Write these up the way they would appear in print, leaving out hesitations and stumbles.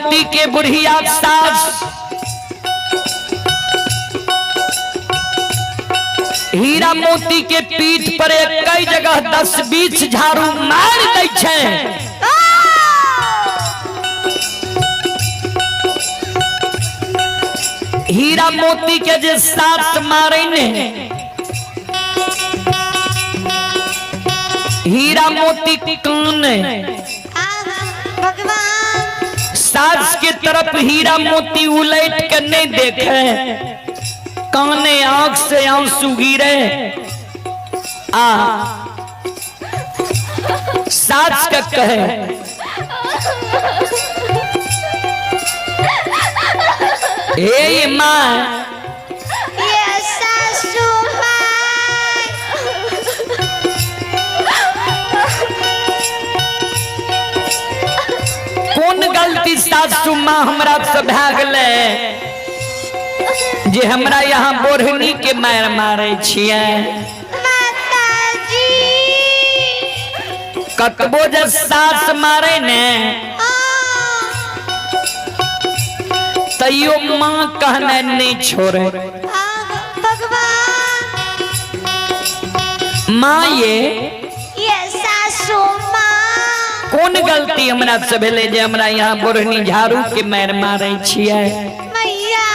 मोती के बुढ़िया सास हीरा मोती के पीठ पर एक कई जगह 10-20 झाड़ू मार दै छै। हीरा मोती के जे सास मारे ने, हीरा मोती कान भगवान सास के तरफ हीरा मोती उलट के नहीं देखे, काने आंख से आंसू गिरे आ सास का कहे हे माँ, ये सासू माँ। कोन गलती सासू माँ हमरा से भए गेलै जे हमरा यहाँ बोढ़नी के मार मारे छियै? माताजी कतबो जे सास मारे ने तैयो माँ कहने नहीं छोड़े। भगवान माँ ये ये सासू माँ कोन गलती हमरा से भेलै जे हमरा यहाँ बोढ़नी झाड़ू के मार मारे छियै? मैया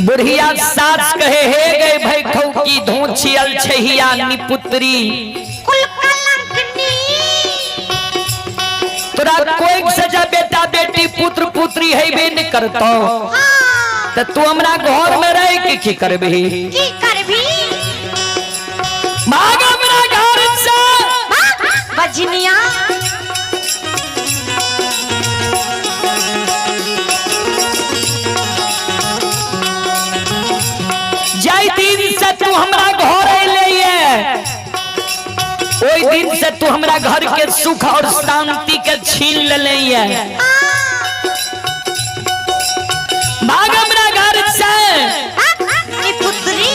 बुढ़िया सास कहे हे गए भाई खौकी धोछियल छहिया निपुत्री, कुल कलंकनी तोरा कोई सजा बेटा बेटी पुत्र पुत्री हेबे नहीं करतो त तू हमरा घर में रह के की करबही? की करबी? भाग हमरा घर से। बजनिया जाय दिन से तू हमरा घर अइले ये, ओई दिन से तू हमरा घर के सुख और शांति के छीन लेले ये। भाग हमरा घर से। पुत्री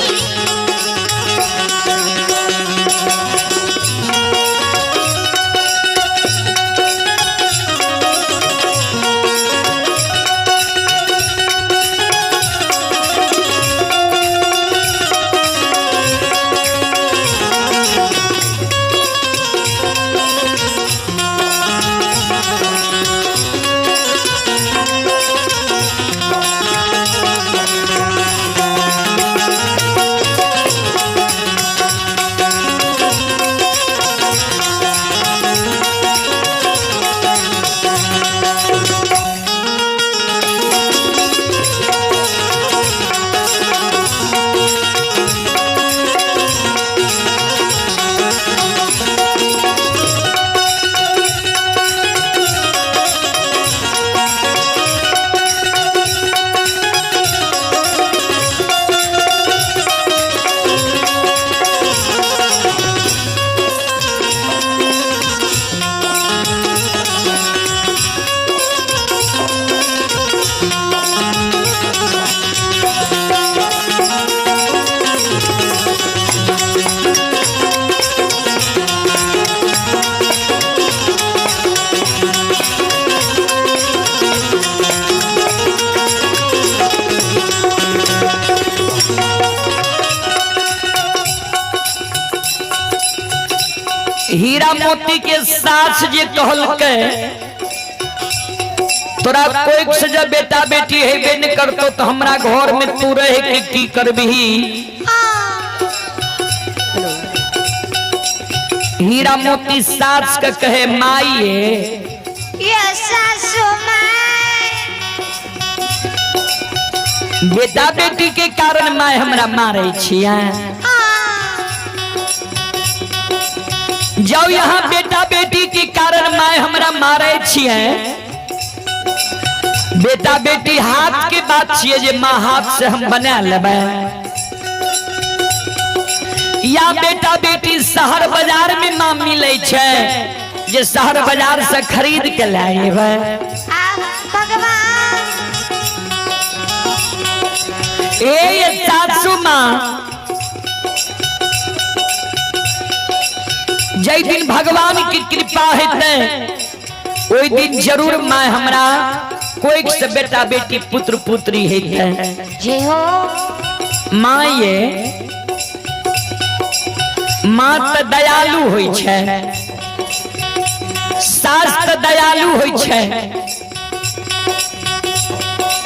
हीरा मोती के सास जे कहलकै तोरा कोई से जब बेटा बेटी हेबे नहीं करतो तो हमरा घर में तू रह के की करबही? हीरा मोती सास के कहे माई ये सासू माँ बेटा बेटी के कारण माय हमरा मारे छियै। जाओ यहाँ बेटा बेटी के कारण माय हमरा मारे छियै। बेटा बेटी हाथ के बात छियै जे माँ हाथ से हम बना लेबै, या बेटा बेटी शहर बाजार में माँ मिले छै जे शहर बाजार से खरीद के लाएबै। भगवान ए सासू माँ जय दिन भगवान की कृपा हेतै ओहि दिन जरूर माय हमरा कोई से बेटा बेटी पुत्र पुत्री हेतै। जे हो। माँ ये माँ तऽ दयालु होइ छै, सास तऽ दयालु होइ छै।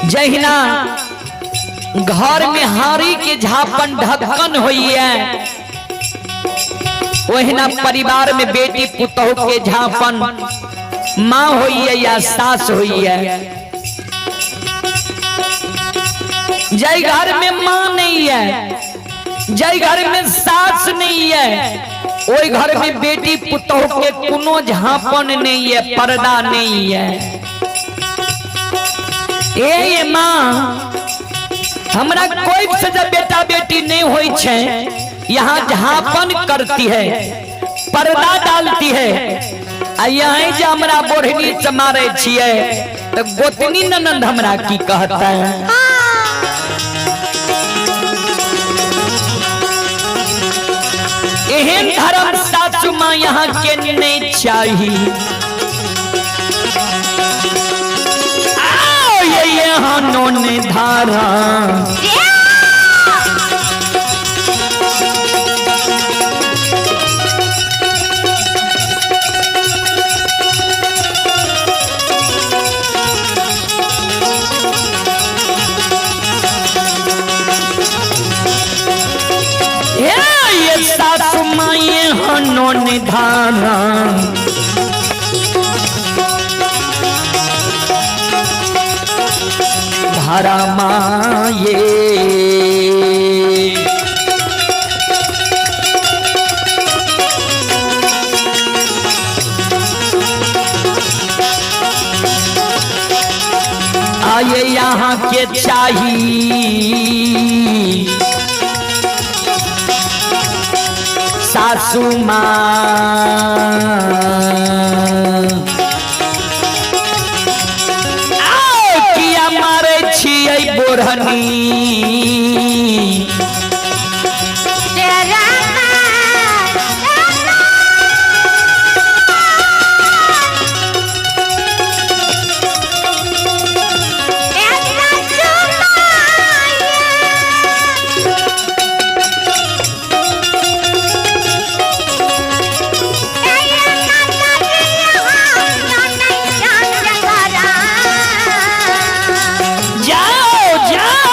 जहिना घर में हारी के झापन ढक्कन होइए, ओहिना परिवार में बेटी पुतहु के झापन माँ होइए या सास होइए। जय घर में माँ नहीं है, जय घर में सास नहीं है, ओहि घर में बेटी पुतहु के कोनो झापन नहीं है, पर्दा नहीं है। ए ये माँ, हमरा कोई से जब बेटा बेटी नहीं होई छे, यहाँ झापन करती है, पर्दा डालती है। आ यहाँ जे हमरा बोढ़नी से मारे छिए तो गोतनी ननंद हमरा की कहता है? एहन धर्म सासू माँ यहाँ के नहीं चाहिए। आओ ये यहाँ नोन धारा। ये ये सासू माँ यहाँ नोन धारा। धारा माँ ये आये यहाँ के चाहिए सासू माँ। आओ किया मारे छियै बोढ़नी। जाओ जाओ।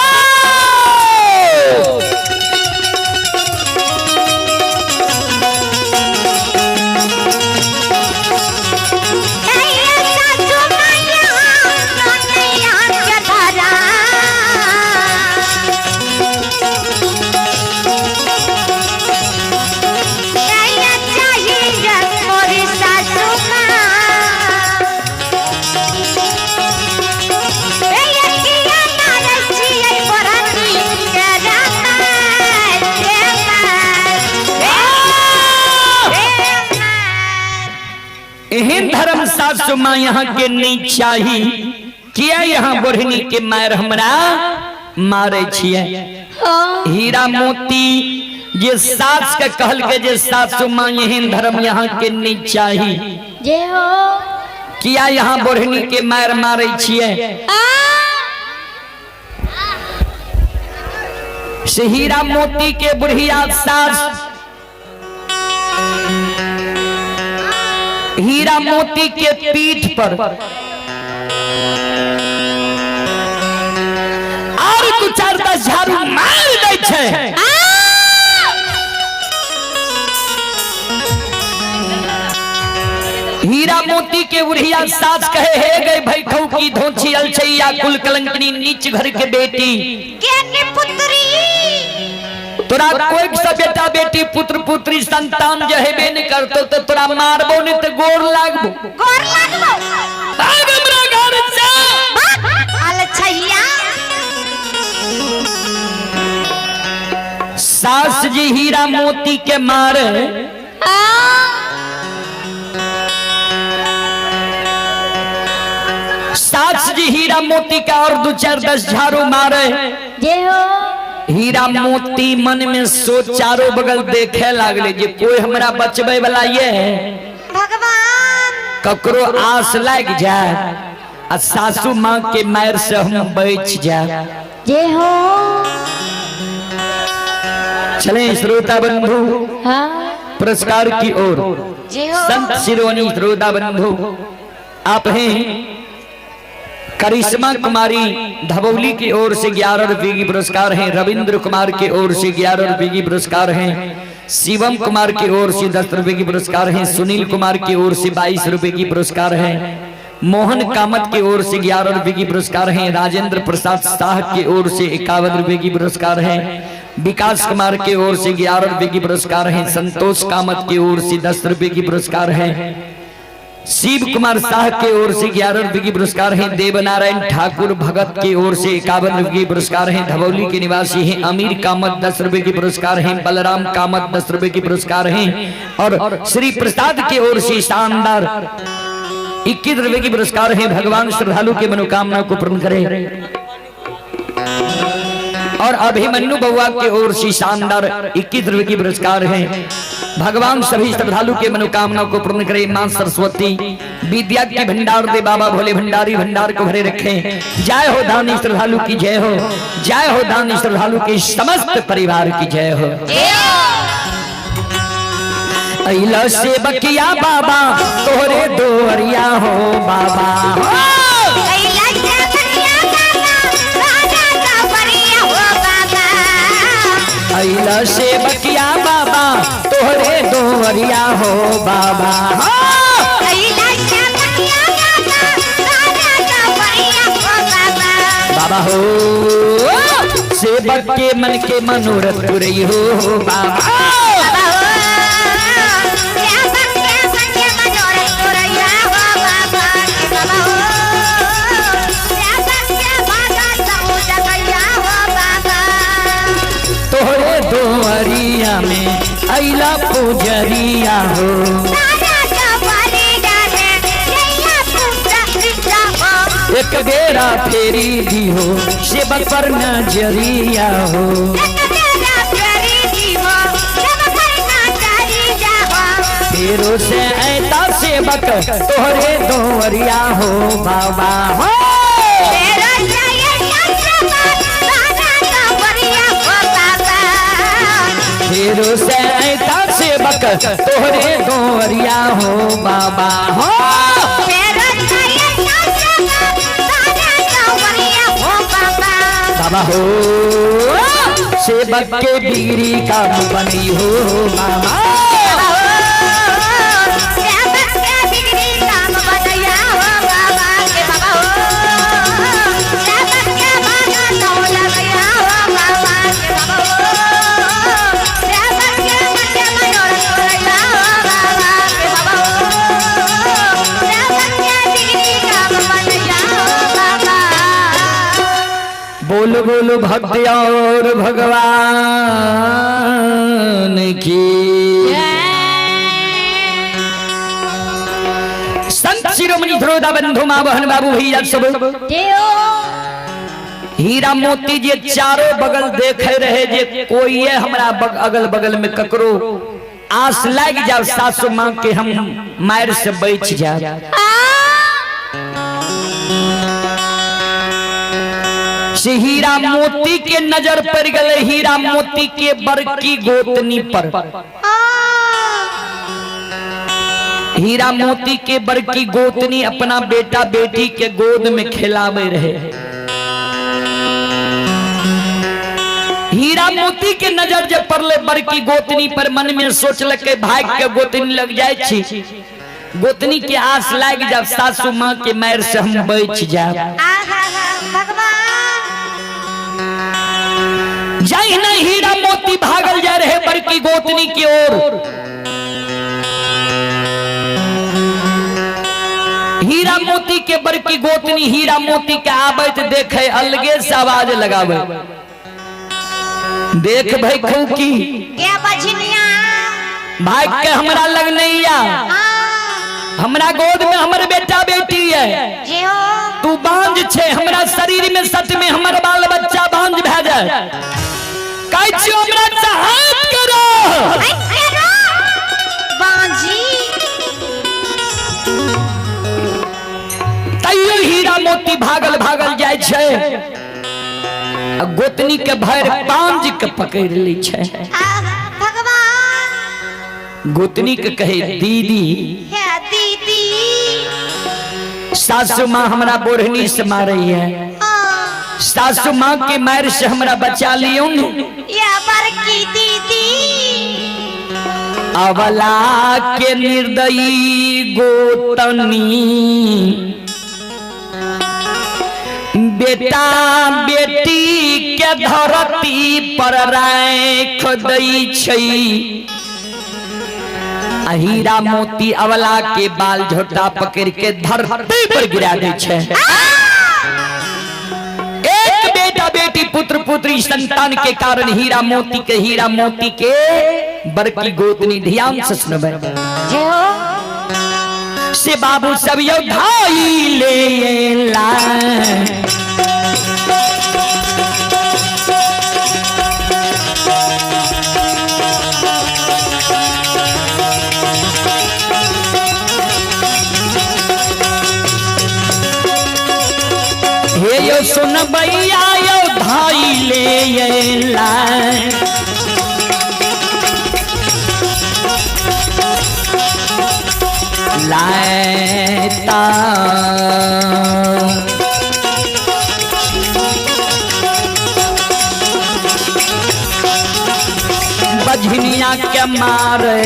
एहन धर्म सासू माँ यहाँ के नहीं चाही। किया यहाँ बोढ़नी के मार हमरा मारे छियै? हीरा मोती जे सास के कहल के जे सासू माँ एहन धर्म यहाँ के नहीं चाही, जे हो। किया यहाँ बोढ़नी के मार मारे छियै? से हीरा मोती के बुढ़िया सास हीरा मोती के पीठ पर और दू चार दस झाड़ू मार दै छै। हीरा मोती के बुढ़िया सास कहे, हे गई भाई की धोछी अलछैया कुल कलंकनी नीच घर के बेटी, के पुत्री, तोरा कोई से बेटा बेटी पुत्र पुत्री संतान जे हेबे नहीं करतो तो तोरा मारबो नहीं तो गोर लागबो। गोर लागबो। भाग हमरा घर से। अलछैया। सास जी हीरा मोती के मारे, सास जी हीरा मोती का और दो चार दस झाड़ू मारे। जे हो। हीरा मोती मन में सोच चारों बगल देखे लागले जे कोई हमरा बचबे वाला ये है। भगवान। ककरो आस लाग जाए आ सासू माँ के मार से हम बच जाए। जय हो। चले श्रोता बंधु हाँ पुरस्कार की ओर। जय हो। संत शिरोमणि श्रोता बंधु आप हैं करिश्मा कुमारी धबौली की ओर से 11 रुपये की पुरस्कार हैं। रविंद्र कुमार की ओर से 11 रुपये की पुरस्कार हैं। शिवम कुमार की ओर से 10 रुपये की पुरस्कार हैं। सुनील कुमार की ओर से 22 रुपये की पुरस्कार हैं। मोहन कामत की ओर से 11 रुपये की पुरस्कार हैं। राजेंद्र प्रसाद शाह की ओर से 51 रुपये की पुरस्कार हैं। विकास कुमार की ओर से 11 रुपये की पुरस्कार हैं। संतोष कामत की ओर से 10 रुपये की पुरस्कार हैं। शिव कुमार शाह के ओर से 11 रुपये की पुरस्कार हैं। देवनारायण ठाकुर भगत की ओर से 51 रुपये की पुरस्कार हैं। धबौली के निवासी हैं। अमीर कामत 10 रुपये की पुरस्कार हैं। बलराम कामत 10 रुपये की पुरस्कार हैं। और श्री प्रसाद की ओर से शानदार 21 रुपये की पुरस्कार हैं। भगवान श्रद्धालु के मनोकामना को पूर्ण करे। और अभिमन्यु बउआ की ओर से शानदार 21 रुपये की पुरस्कार हैं। भगवान सभी श्रद्धालु के मनोकामना को पूर्ण करे। मां सरस्वती विद्या के भंडार दे बाबा भोले भंडारी भंडार को भरे रखें। जय हो दानी श्रद्धालु की जय हो। जय हो दानी श्रद्धालु के समस्त परिवार की जय हो। अइला से बकिया बाबा तोहरे दोरिया हो बाबा। अइला से बकिया बाबा तोहरे दोरिया हो बाबा। बाबा हो सेवक के मन के मनोरथ पुरई हो बाबा। तोहरे दोरिया में अइला पुजरिया हो। एक बेरा फेरी दी हो सेवक पर नजरिया हो। फेरो से ऐता सेवक तोहरे दोरिया हो बाबा हो। फेरो से ऐता सेवक तोहरे दोरिया हो बाबा हो। बाबा हो सेवक के बीरी का बनी हो बाबा। बोल बोल भक्त और भगवान की। संत शिरोमणि श्रोता बंधु माँ बहन बाबू भैया सब हीरा मोती जे चारों बगल देखे रहे जे कोई है हमरा अगल बगल में ककरो आस लाग जाओ सासू माँ के हम मार से बच जाओ। से हीरा मोती के नजर पड़ गए हीरा मोती के बड़की गोतनी पर। हीरा मोती के बड़की गोतनी अपना बेटा बेटी के गोद में खिलावे रहे। हीरा मोती के नजर जब पड़ले बड़की गोतनी पर मन में सोचल के भाग के गोतनी लग जाए छी गोतनी के आस लाग जब सासू माँ के मार से हम बच जाए। जाहि नहीं हीरा मोती भागल जा रहे बड़की गोतनी की ओर। हीरा मोती के बड़की गोतनी हीरा मोती के आबैत देखे अलगे से आवाज लगावे देख भाई खौकी भाग के हमरा लग नहीं आ हमरा गोद में हमर बेटा बेटी है तू बांझ छे हमरा शरीर में सच में हमर बाल बच्चा बांझ भए जाए कहै छियौ हमरा चाहत करो बांझी। मोती भागल भागल जाइ छै आ गोतनी के भरि पांज के पकड़ लै छै। आहा, भगवान। गोतनी के कहे, दीदी, हे दीदी, सासू माँ हमरा बोढ़नी से मारे है। हाँ, सासू माँ के मार से हमरा बचा लियो ने। या बड़की दीदी। अवला के निर्दयी गोतनी बेटा बेटी के धरती पर राख दै छै आ हीरा मोती अवला के बाल झोटा पकड़ के धरती पर गिरा दै छै। एक बेटा बेटी पुत्र पुत्री संतान के कारण हीरा मोती के, हीरा मोती के बड़की गोतनी, ध्यान से सुनबै, जय हो। से बाबू सब यो धाई ले ला। हे यो सुनबैया, यो धाई ले ला। लाता बझनिया के मारे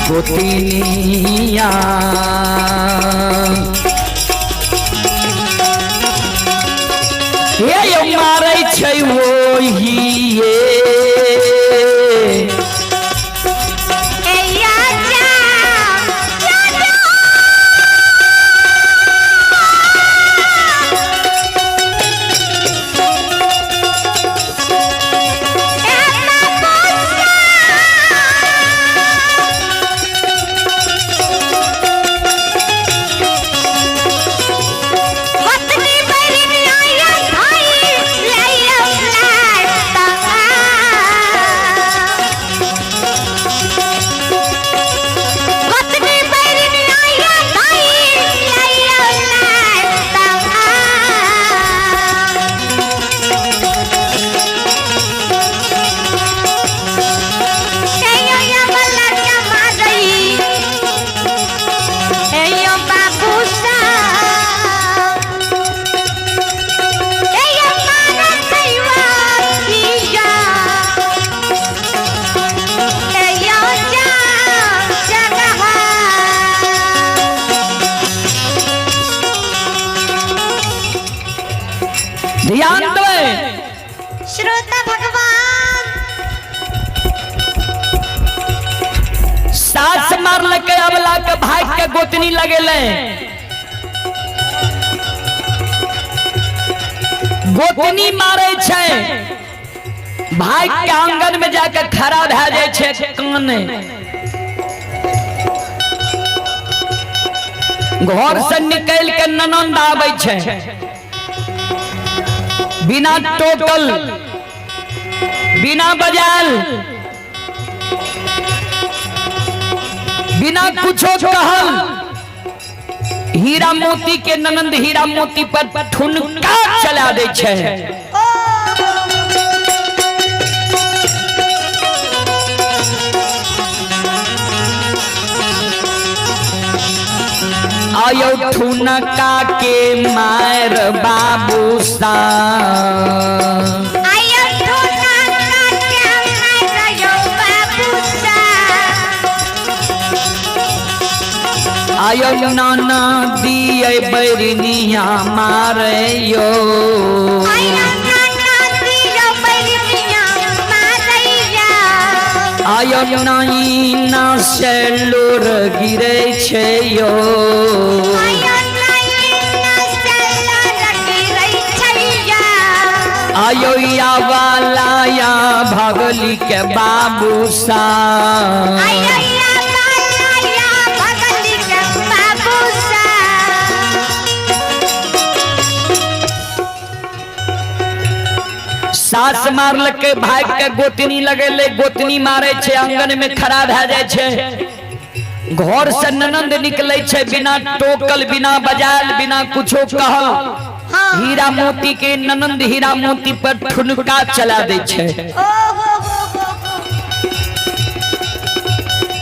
गोतिनिया, हे यौ मारै छै ओही। ए या जा, जा जा। ए बाबू। पत्नी बहन आया भाई लैया लाता। पत्नी बहन आया भाई लैया लाता। एयो या बल्ला क्या मारई, एयो बाबू सा, एयो मारा सैवा किया, एयो जा जगह। ध्यान देबै। श्रोता भगवान। सास मारलकै अबला के, भाग के गोतनी लगेले। गोतनी मारे छै, भाग के आंगन में जाके खड़ा भए जाइ छै काने। घर से निकल के ननंद आबै छै, बिना टोकल, बिना बजाल, बिना कुछो कहल हीरा मोती के ननंद हीरा मोती पर ठुनका चला दै छै। ओ। आयो ठुनका के मार बाबू सा। आयो ठोना काट्या मारयो बाबू सा। आयो नाना दिए बैरनिया मारे यो। आयो नाना दियो बैरिया मारैया। आयो नाई ना से लोर गिरे छै यो। आयो नाई ना से गिरै छैया। आयो या वाला या भगली के बाबू सा। आयो या बाला या भगली के बाबू सा। सास मारलकै, भाग के गोतनी लगेले। गोतनी मारे छै, आंगन में खड़ा भए जाइ छै। घर से ननंद निकले छै बिना टोकल, बिना बजायल, बिना कुछो कहल। हाँ। हीरा मोती के ननंद हीरा मोती पर ठुनका चला दै छै। ओ हो हो हो हो।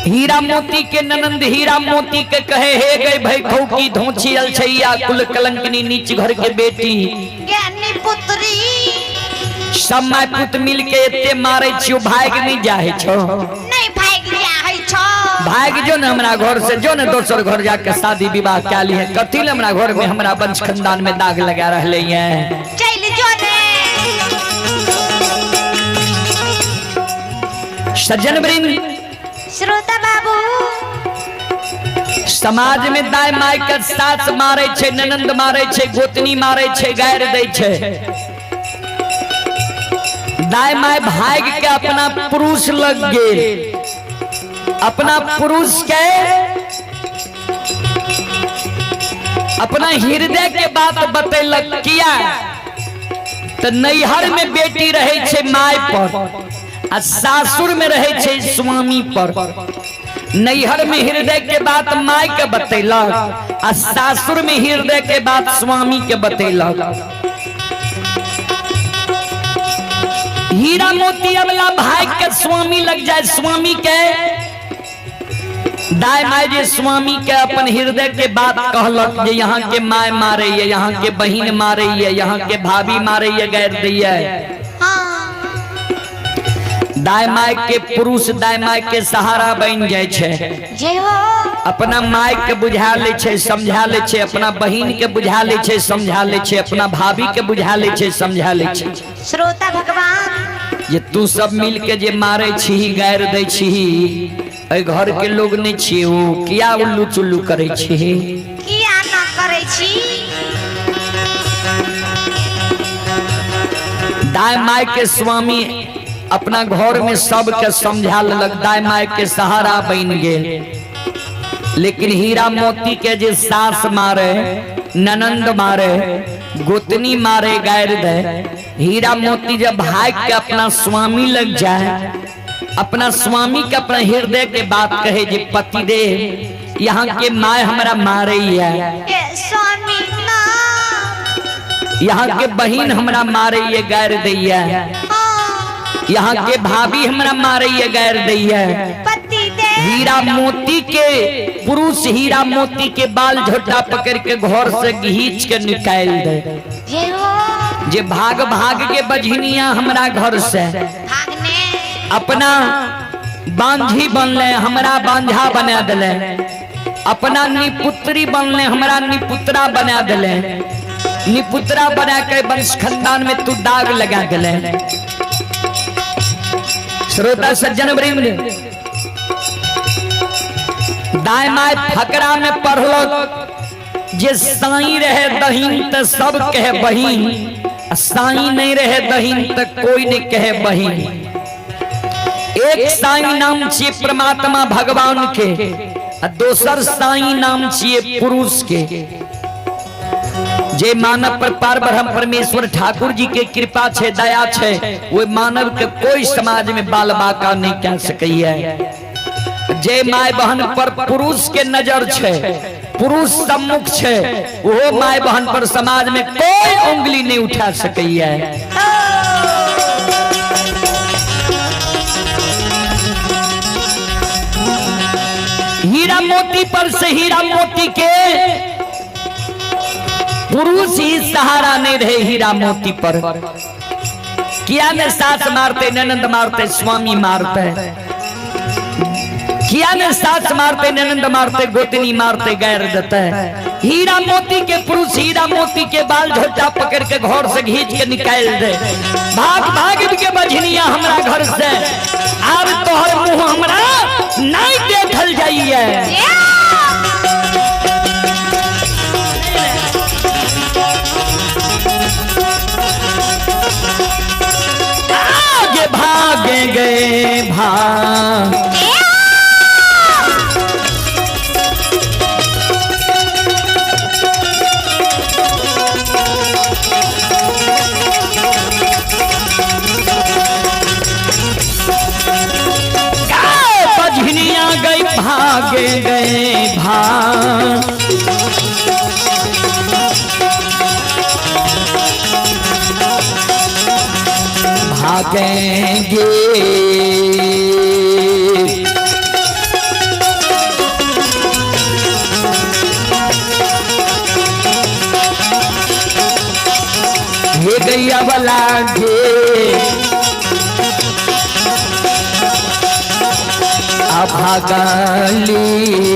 हीरा मोती के ननंद हीरा मोती के कहे, हे गई भाई खौकी धोछी अलछैया कुल कलंकनी नीच घर के बेटी, ज्ञानी पुत्री। सब माय पुत मिल के एते मारे छियो, भाग नहीं जाहे छो? नहीं भाग जाए छो। भाग जो ने हमरा घर से, जो ने दोसर घर जाके शादी विवाह कए ली है। कथी ले हमरा घर में, हमरा वंश खानदान में दाग लगा रहले हैं? चल जो ने। सज्जन वृंद, श्रोता बाबू, समाज में दाय my के सास मारे छे, ननंद मारे छे, गोतनी मारे छे, गायर दै छे। दाय my भाग के अपना पुरुष लग गेल, अपना पुरुष के अपना हृदय के बात बतैलक। किया तो नैहर में बेटी रहे छे my पर आ सासुर में रहे छे स्वामी पर। नैहर में हृदय के बात my के बतैलक आ सासुर में हृदय के बात स्वामी के बतैलक। हीरा मोती अबला भाई के स्वामी लग जाए। स्वामी के दाय my जे स्वामी के अपन हृदय के बात कहलक जे यहाँ के my मारे ये, यहाँ के बहिन मारे ये, यहाँ के भाभी मारे ये, गैर दैये। हाँ। दाय my के पुरुष दाय my के सहारा बन जाए छे। जय हो। अपना my के बुझा ले छे, समझा ले छे, अपना बहिन के बुझा ले छे, समझा ले छे, अपना भाभी के बुझा ले छे, समझा ले छे। श्रोता भगवान, ये तू सब मिल के जे मारे छीही, गायर दै छीही, एहि घर के लोग नहीं छियै, ओ किया उल्लू चुल्लू करै छीही? किया ना करै छी? दाय my के स्वामी अपना घर में सबके समझा लेलक, दाय my के सहारा बन गेल। लेकिन हीरा मोती के जे सास मारे, ननंद मारे, गोतनी मारे, गायर दे, हीरा मोती जब भाग के अपना स्वामी लग जाए, अपना स्वामी के अपना हृदय के बात कहे जे पति देव, यहाँ के my हमरा मारे है, ए स्वामी ना, यहाँ के बहिन हमरा मारे ये, गायर दैया, हाँ। यहाँ के भाभी हमरा मारे ये, गायर दैया। पति दे। हीरा मोती के पुरुष हीरा मोती के बाल झोटा पकड़ के घर से घींच के निकाल दे। जय हो। जे भाग भाग के बजनिया हमरा घर से, भागने। अपना बांझी बनले, हमरा बांझा बना दिले, अपना निपुत्री बनले, हमरा निपुत्रा बना दिले, निपुत्रा बना के वंश खानदान में तू दाग लगा दिले। श्रोता सज्जन वृंद, दाय my फकरा में पढ़लक जे साई रहे दहीन त सब कहे बहिन, आ साई नहीं रहे दहीन त कोई नहीं कहे बहिन। एक साई नाम छिए परमात्मा भगवान के आ दोसर साई नाम छिए पुरुष के। जे मानव पर पार ब्रह्म परमेश्वर ठाकुर जी के कृपा छे, दया छे, वो मानव के कोई समाज में बाल बाका नहीं कह सकैया। जे my बहन पर पुरुष के नजर छे, पुरुष सम्मुख छे, वो my बहन पर समाज में कोई उंगली नहीं उठा सकैया। हीरा मोती पर से हीरा मोती के पुरुष ही सहारा नहीं रहे हीरा मोती पर। किया ने सास मारते, ननंद मारते, स्वामी मारते, किया ने सास मारते, ननंद मारते, गोतनी मारते, गैर देते। हीरा मोती के पुरुष हीरा मोती के बाल झोटा पकड़ के घर से घींच के निकाल दे। भाग भाग के बझनिया हमरा घर से, आब तोहर मुंह हमरा नहीं देखल जाइए। आगे भागे गए भाग, बझनिया गई भागे गए। भा भागेंगे। हे गैया वाला गे अभागली।